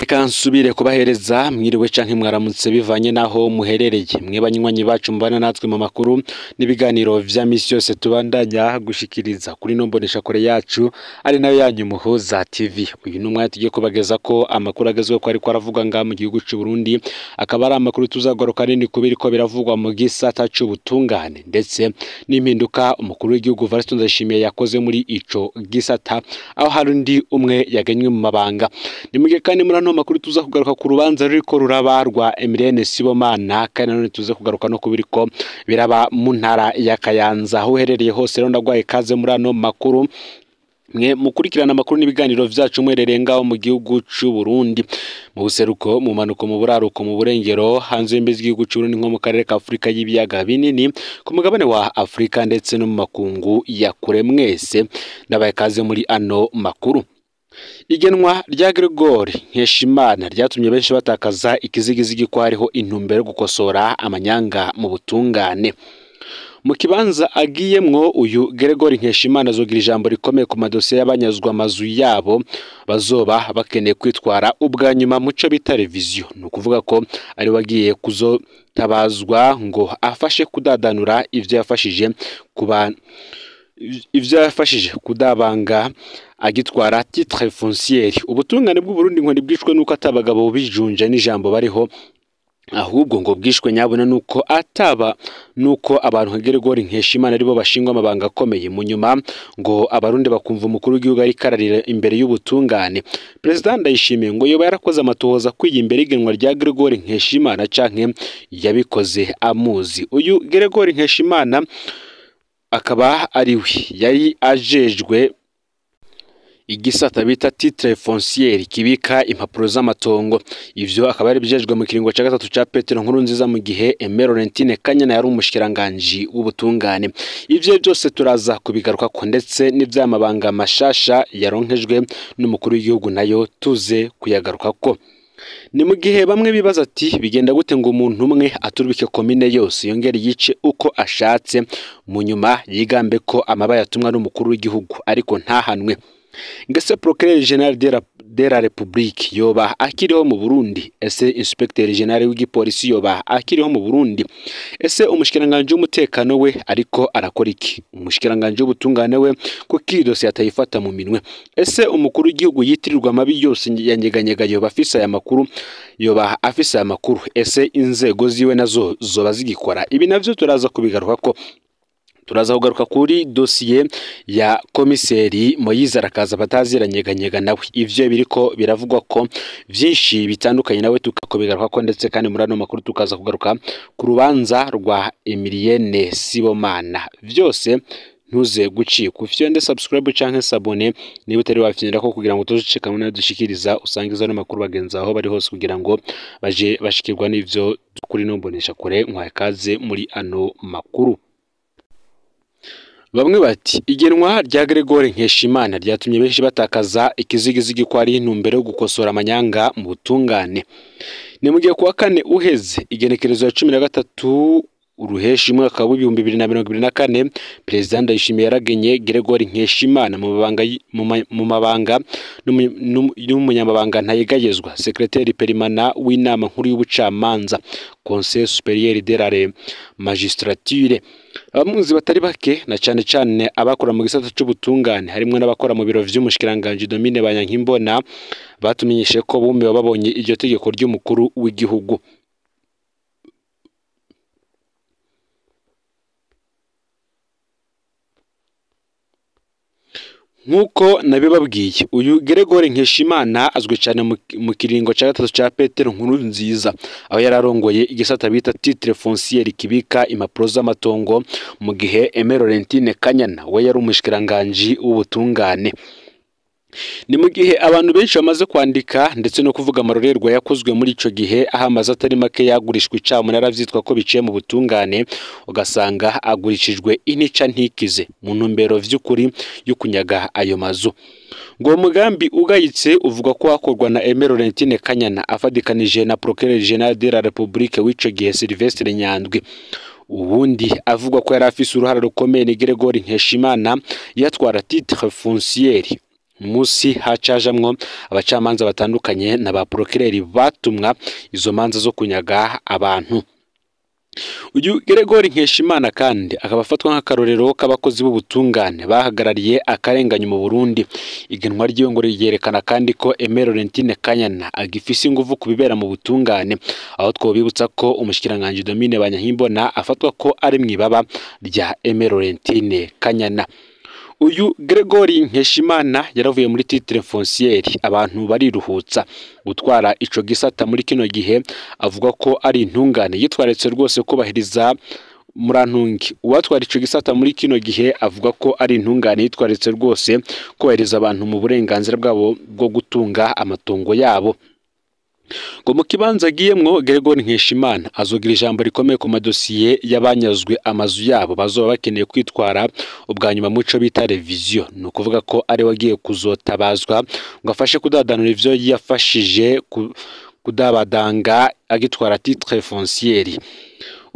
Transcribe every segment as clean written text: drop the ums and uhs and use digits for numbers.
Reka nsubire kubahereza mwiriwe canke mwaramutse bivanye naho muherereye mwe banywanyi bacu mbana natwe mu makuru n'ibiganiro vya misi yose tubandanya gushikiriza kuri no mbonesha kure yacu ari nayo yanyu Muhuza TV. Uyu numwe tugiye kubageza ko amakuru agezweho ko ariko aravuga nga mu gihugu c'u Burundi, akaba ari amakuru tuzagaruka nini kubiriko biravugwa mu gisata c'ubutungane ndetse n'impinduka umukuru w'igihugu Evariste Ndayishimiye yakoze muri ico gisata, aho hari undi umwe yagenywe mu mabanga. Ni mugihe kandi muri ano makuru tuza kugaruka ku rubanza ruriko ruraba rwa Emilienne Sibomana, kandi nanone tuze kugaruka no kubiriko biraba mu ntara ya Kayanza. Aho uherereye hose rero ndagwaye kaze muri ano makuru, mwe mukurikirana amakuru n'ibiganiro vyacu mwerereye ngaho mu gihugu c'u Burundi, mu buseruko, mu manuko, mu buraruko, mu burengero, hanze y'imbizi z'igihugu c'u Burundi nko mu karere ka Afrika y'ibiyaga binini, ku mugabane wa Afrika ndetse no mu makungu ya kure. Mwese ndabaye kaze muri ano makuru. Igenwa rya Gregory Nkeshimana ryatumye benshi batakaza ikizigizigi ko hariho intumbero yo gukosora amanyanga mu butungane. Mu kibanza agiyemwo uyu Gregory Nkeshimana azogira ijambo rikomeye ku madosiye y'abanyazwa amazu yabo bazoba bakeneye kwitwara ubwa nyuma muco bita revision. Ni ukuvuga ko ari wagiye kuzotabazwa ngo afashe kudadanura ivyo yafashije kuba ivyo yafashije kudabanga agitwara titre foncière. Ubutungane bw'u Burundi ngo ntibwishwe nuko atabagabo bijunje n'ijambo bariho, ahubwo ngo bwishwe nyabona nuko ataba nuko abantu nka Gregory Nkeshimana aribo bashingwa amabanga akomeye. Mu nyuma ngo abarundi bakumva umukuru w'igihugu ari kararira imbere y'ubutungane. President Ndayishimiye ngo yoba yarakoze amatohoza kwiye imbere y'igenwa rya Gregory Nkeshimana canke yabikoze amuzi. Uyu Gregory Nkeshimana akaba ari we yari ajejwe igisata bita titre foncière kibika impapuro z'amatongo. Ivyo akaba ari bijejwe mu kiringo ca gatatu ca Petero Nkurunziza mu gihe Aimé Laurentine Kanyana yari umushikiranganji w'ubutungane. Ivyo byose turaza kubigaruka ko ndetse n'ivyamabanga mashasha yaronkejwe n'umukuru w'igihugu nayo tuze kuyagarukako. Ni mu gihe bamwe bibaza ati bigenda gute ngo umuntu umwe aturubike komine yose yongere yice uko ashatse, mu nyuma yigambe ko amabaye atumwa n'umukuru w'igihugu ariko ntahanwe. Ngese Procureur General de la République yoba akiriho mu Burundi? Ese Inspecteur General w'igipolisi yoba akiriho mu Burundi? Ese umushikiranganje w'umutekano we ariko arakora iki? Umushikiranganje w'ubutungane we kuko iyi dosiye atayifata mu minwe? Ese umukuru w'igihugu yitirirwa amabi yose ya nyeganyega yoba afise aya makuru? Yoba afise aya makuru? Ese inzego ziwe nazo zoba zigikora? Ibi navyo turaza kubigaruka ko turaza kugaruka kuri dosiye ya komiseri Moyize Arakaza bataziranyeganyega nawe. Ivyo biriko biravugwa ko vyinshi bitandukanye nawe tukabigaruka ko, ndetse kandi muri ano makuru tukaza kugaruka ku rubanza rwa Emilienne Sibomana. Vyose ntuze gucika, ufyonde subscribe canke sabone niba utari wafyonda ko kugira ngo tuzucikanwe nayo dushikiriza, usangiza ano makuru bagenzi aho bari hose kugira ngo baje bashikirwa n'ivyo kuri no mbonesha kure. Nkwaye kaze muri ano makuru. Bamwe bati igenwa rya Gregory Nkeshimana ryatumye benshi batakaza ikizigizigi ko ari intumbero yo gukosora amanyanga mu butungane. Ni mugihe kuwa kane uheze igenekerezo ya 13 uruheshi mwaka wa 2024 President Ndayishimiye yaragenye Gregory Nkeshimana mu mabanga n'umunyamabanga ntayegayezwa secrétaire permanent w'inama nkuru y'ubucamanza Conseil supérieur de la magistrature. Abamuzi batari bake na cane cane abakora mu gisata c'ubutungane harimwo n'abakora mu biro vy'umushikiranganje Domine Banyankimbona batumenyeshe ko bumiwe babonye iryo tegeko ry'umukuru w'igihugu. Nkuko nabibabwiye uyu Gregory Nkeshimana azwi cyane mu kiringo ca gatatu ca Petero Nkurunziza, aho yararongoye igisata bita titre foncière kibika impapuro z'amatongo mu gihe Aimé Laurentine Kanyana we yari umushikiranganje w'ubutungane. Ni mu gihe abantu benshi bamaze kwandika ndetse no kuvuga amarorerwa yakozwe muri ico gihe, aho amazu atari make yagurishwa icamunara vyitwa ko biciye mu butungane, ugasanga agurishijwe intica ntikize mu ntumbero vy'ukuri yo kunyaga ayo mazu. Ngo mugambi ugayitse uvuga ko hakorwa na Aimé Laurentine Kanyana afadikanije na Procureur General de la République w'ico gihe Sylvestre Nyandwi. Ubundi avuga ko yari afise uruhara rukomeye ni Gregory Nkeshimana yatwara titre foncière. Musi hacajamwo abacamanza batandukanye na ba procureur batumwa izo manza zo kunyaga abantu. Uyu Gregory Nkeshimana kandi akaba afatwa nk'akarorero k'abakozi b'ubutungane bahagarariye akarenganyo mu Burundi. Igenwa ry'iyo ngo ryerekana kandi ko Aimé Laurentine Kanyana agifise inguvu ku bibera mu butungane, aho twobibutsa ko umushikiranganji Domine Banyankimbona afatwa ko ari mw'ibaba rya Aimé Laurentine Kanyana. Uyu Gregory Nkeshimana yaravuye muri titre foncière, abantu bariruhutsa. Gutwara ico gisata muri kino gihe avuga ko ari intungane yitwaretse rwose kubahiriza murantungi. Uwatwara ico gisata muri kino gihe avuga ko ari intungane yitwaretse rwose kubahiriza abantu mu burenganzira bwabo bwo gutunga amatongo yabo. Ngo mu kibanza agiyemwo Gregory Nkeshimana azogira ijambo rikomeye ku madosiye y'abanyazwe amazu yabo bazoba bakeneye kwitwara ubwa nyuma muco bita revision. Ni ukuvuga ko ari wagiye kuzotabazwa ngo afashe kudadanura ivyo yafashije kudabadanga agitwara titre foncière.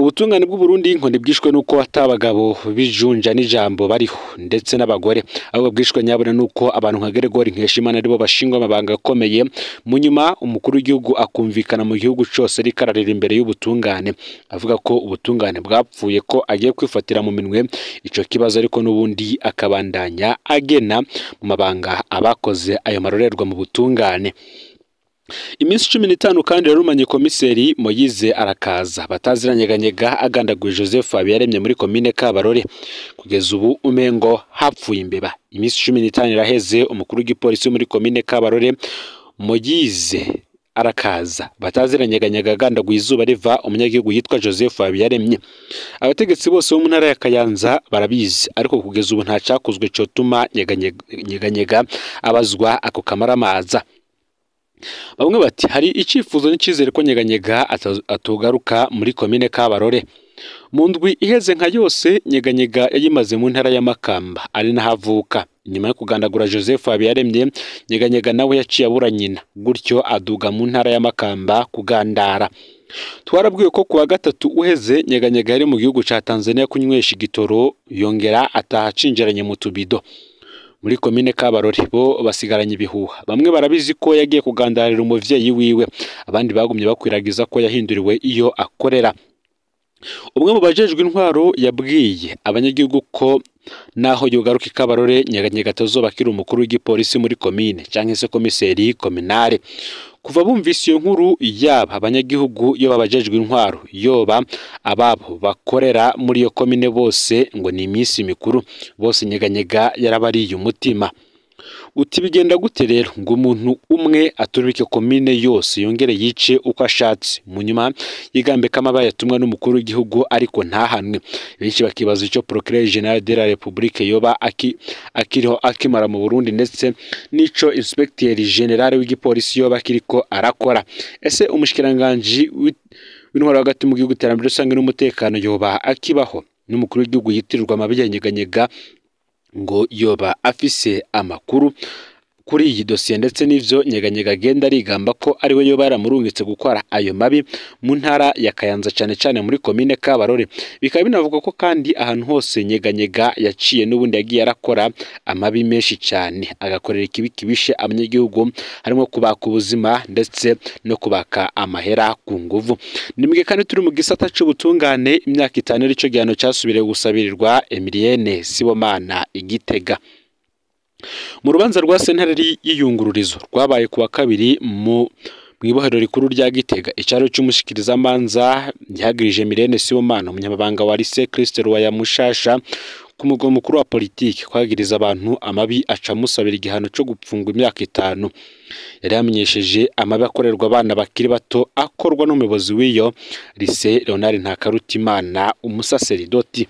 Ubutungane bw'u Burundi ngo ntibwishwe nuko atabagabo bijunja n'ijambo bariho ndetse n'abagore, ahubwo bwishwe nyabona nuko abantu nka Gregory Nkeshimana aribo bashingwa amabanga akomeye. Mu nyuma umukuru w'igihugu akumvikana mu gihugu cose ariko ararira imbere y'ubutungane avuga ko ubutungane bwapfuye, ko agiye kwifatira mu minwe ico kibazo, ariko n'ubundi akabandanya agena mu mabanga abakoze ayo marorerwa mu butungane. Iminsi 15 kandi yarumanye komiseri Moyize arakaza bataziranyeganyega agandaguye Joseph Habiyaremye muri komine Kabarore. Kugeza ubu umengo hapfuye imbeba. Iminsi 15 iraheze umukuru w'igipolisi muri komine Kabarore Moyize arakaza bataziranyeganyega agandaguye izuba riva umunyagihugu yitwa Joseph Habiyaremye. Abategetsi bose bo mu ntara ya Kayanza barabizi, ariko kugeza ubu nta cakozwe cotuma nyeganyega abazwa ako kamaramaza. Bamwe bati hari icifuzo n'icizere ko Nyeganyega atogaruka muri komine Kabarore. Mu ndwi iheze nka yose Nyeganyega yayimaze mu ntara ya Makamba ari nahavuka. Nyuma yo kugandagura Joseph Habiyaremye, Nyeganyega nawe yaciye abura nyina, gutyo aduga mu ntara ya Makamba kugandara. Twarabwiwe ko kuwa gatatu uheze Nyeganyega yari mu gihugu ca Tanzania kunywesha igitoro, yongera ataha cinjeranye mu tubido. Muri komine Kabarore bo basigaranye ibihuha. Bamwe barabizi ko yagiye kugandarira umuvyeyi wiwe, abandi bagumye bakwiragiza ko yahinduriwe iyo akorera. Umwe mu bajejwe intwaro yabwiye abanyagihugu ko naho yogaruka Kabarore Nyeganyega atazoba akiri umukuru w'igipolisi muri komine canke se komiseri kominare. Kuva bumvise iyo nkuru, yaba abanyagihugu yoba abajejwe intwaro yoba ababo bakorera muri iyo komine bose ngo ni iminsi mikuru, bose Nyeganyega yarabariye umutima. Uti bigenda gute rero ngo umuntu umwe aturubike komine yose yongere yice uko ashatse, mu nyuma yigambe ko amabaye atumwa n'umukuru w'igihugu ariko ntahanwe. Benshi bakibaza ico Procureur General de la République yoba akiriho akimara mu Burundi, ndetse n'ico Inspecteur General w'igipolisi yoba akiriko arakora. Ese umushikiranganji w'intwaro hagati mu gihugu iterambere rusange n'umutekano yoba akibaho? N'umukuru w'igihugu yitirirwa amabi ya Nyeganyega ngo yoba afise amakuru kuri iyi dosiye, ndetse n'ivyo Nyeganyega agenda arigamba ko ariwe yoba yaramurungitse gukora ayo mabi mu ntara ya Kayanza, cane cane muri komine Kabarore. Bikaba binavuga ko kandi ahantu hose Nyeganyega yaciye n'ubundi yagiye arakora amabi menshi cane, agakorera ikibi kibishe abanyagihugu, harimo kubaka ubuzima ndetse no kubaka amahera ku nguvu. Nimwe kandi turi mu gisata c'ubutungane, imyaka 5 arico gihano casubiriye gusabirirwa Emilienne Sibomana Igitega. Mu rubanza rwa sentare y'iyungururizo rwabaye kuwa kabiri mu ibohero rikuru rya Gitega, icaro c'umushikirizamanza yagirije Emilienne Sibomana umunyamabanga wa Lycée Christ Roi ya Mushasha ku mugwa mukuru wa politike kwagiriza abantu amabi, aca musabira igihano co gupfungwa imyaka 5. Yari yamenyesheje amabi akorerwa abana bakiri bato akorwa n'umuyobozi w'iyo Lycée Leonard Ntakarutimana umusaseridoti.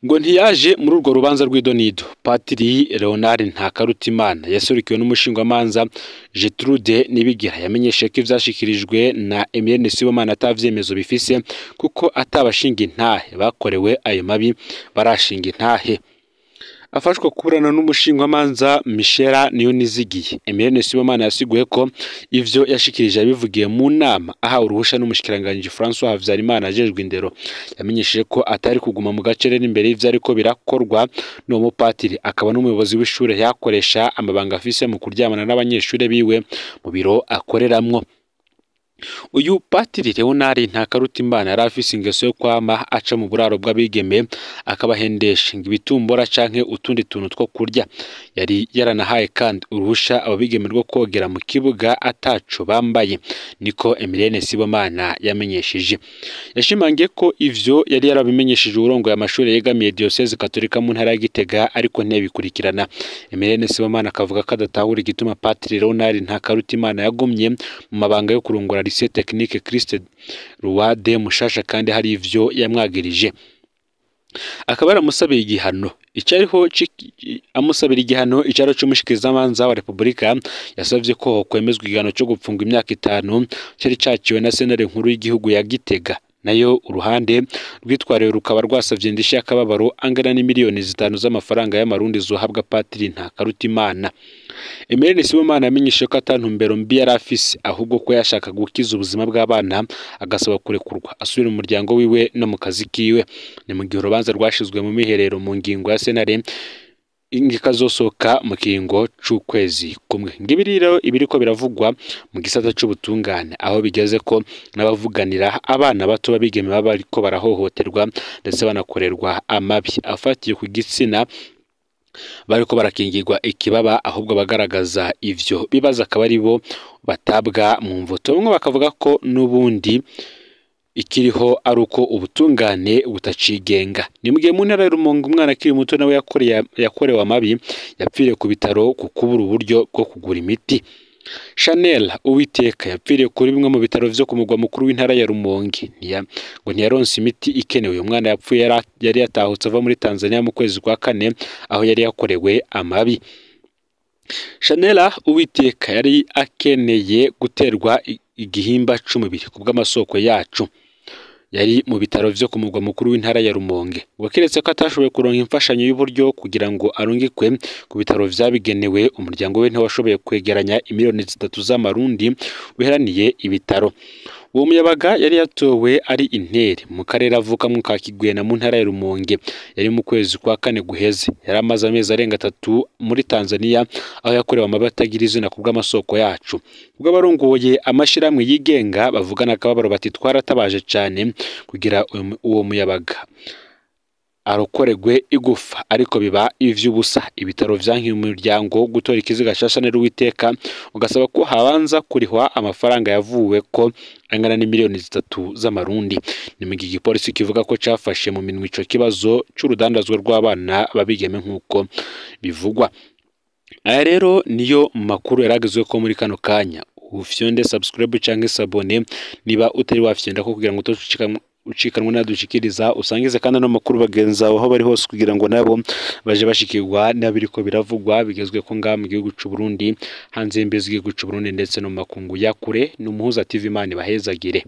Ngo ntiyaje muri urwo rubanza rw'idonido. Patiri Leonard Ntakarutimana yasurikiwe n'umushingwamanza Gertrude Nibigira, yamenyeshe ko ivyashikirijwe na Emilienne Sibomana atavyemezo bifise, kuko atabashinga intahe bakorewe ayo mabi barashinga intahe. Afashwa kuburana n'umushingwamanza Michela Niyonizigiye, Emilienne Sibomana yasiguye ko ivyo yashikirije yabivugiye mu nama ahawe uruhusha n'umushikiranganji François Havyarimana ajejwe indero. Yamenyesheje ko atari kuguma mu gacerere imbere y'ivyo ariko birakorwa n'uwo mupatiri, akaba n'umuyobozi w'ishure yakoresha amabanga afise mu kuryamana n'abanyeshure biwe mu biro akoreramwo. Uyu patiri Leonard Ntakarutimana yari afise ingeso yo kwama aca mu buraro bw'abigeme akabahendesha ibitumbora canke utundi tuntu two kurya. Yari yaranahaye kandi uruhusha abo bigeme rwo kogera mu kibuga ataco bambaye, niko Emilienne Sibomana yamenyesheje. Yashimangiye ko ivyo yari yarabimenyesheje uwurongoye amashure yegamiye Diocese Katolika mu ntara ya Gitega, ariko ntiyabikurikirana. Emilienne Sibomana akavuga ko adatahura igituma patiri Leonard Ntakarutimana yagumye mu mabanga yo kurongora Lycée Technique Christ Roi de Mushasha kandi hari ivyo yamwagirije. Akaba yaramusabiye igihano icariho amusabira igihano icaro c'umushikizamanza wa Republika. Yasavye ko kwemezwa igihano co gupfungwa imyaka 5 cari caciwe na sentare nkuru y'igihugu ya Gitega. Nayo uruhande rwitwariwe rukaba rwasavye indishyi y'akababaro angana n'imiliyoni 5 z'amafaranga y'amarundi zohabwa patiri Ntakarutimana. Emilienne Sibomana yamenyesheje ko ata ntumbero mbi yari afise, ahubwo ko yashaka gukiza ubuzima bw'abana, agasaba kurekurwa asubira mu muryango wiwe no mu kazi kiwe. Ni mu gihe urubanza rwashizwe mu miherero mu ngingo ya sentare ikazosohoka mu kiringo c'ukwezi kumwe. Ngibi rero ibiriko biravugwa mu gisata c'ubutungane, aho bigeze ko n'abavuganira abana bato b'abigeme baba bariko barahohoterwa ndetse banakorerwa amabi afatiye ku gitsina bariko barakingirwa ikibaba, ahubwo bagaragaza ivyo bibaza akaba ari bo batabwa mu mvuto. Bamwe bakavuga ko n'ubundi ikiriho ari uko ubutungane butacigenga. Ni mu gihe mu ntara ya Rumonge umwana akiri muto nawe yakorewe amabi yapfiriye ku bitaro ku kubura uburyo bwo kugura imiti. Chanel Uwiteka yapfiriye kuri bimwe mu bitaro vyo ku mugwa mukuru w'intara ya Rumonge, ngo ntiyaronse imiti ikenewe. Uyu mwana yapfuye yari yatahutse ava muri Tanzania mu kwezi kwa 4 aho yari yakorewe amabi. Chanel Uwiteka yari akeneye guterwa igihimba c'umubiri kubw'amasoko yacu. Yari mu bitaro vyo ku mugwa mukuru w'intara ya Rumonge. Ngo kiretse ko atashoboye kuronka imfashanyo y'uburyo kugira ngo arungikwe ku bitaro vyabigenewe, umuryango we ntiwashoboye kwegeranya imiliyoni 3 z'amarundi uheraniye ibitaro. Uwo muyabaga yari yatowe ari intere mu karere avukamwo ka Kigwena mu ntara ya Rumonge. Yari mu kwezi kwa 4 guheze. Yari amaze amezi arenga 3 muri Tanzania aho yakorewe amabi atagira izina kubw'amasoko yacu. Kubw'abarongoye amashirahamwe yigenga bavugana akababaro bati twaratabaje cane kugira uwo muyabaga arokoregwe igufa, ariko biba ivy'ubusa. Ibitaro vyankiye umuryango gutora ikiziga ca Chanel Uwiteka, ugasaba ko habanza kurihwa amafaranga yavuwe ko angana n'imiliyoni 3 z'amarundi. Ni mu gihe igipolisi kivuga ko cafashe mu minwe ico kibazo c'urudandazwa rw'abana babigeme nk'uko bivugwa. Aya rero niyo makuru yaragezwe ko muri kano kanya. Ufyonde subscribe canke s'abonner niba utari wafyonda ko kugira ngo ucikanwe nadushikiriza, usangize kandi no makuru bagenza aho bari hose kugira ngo nabo baje bashikirwa n'abiriko biravugwa bigezwe ko ngaha mu gihugu c'u Burundi, hanze y'imbizi z'igihugu c'u Burundi ndetse no mu makungu ya kure. N'Umuhuza TV, Imana ibahezagire.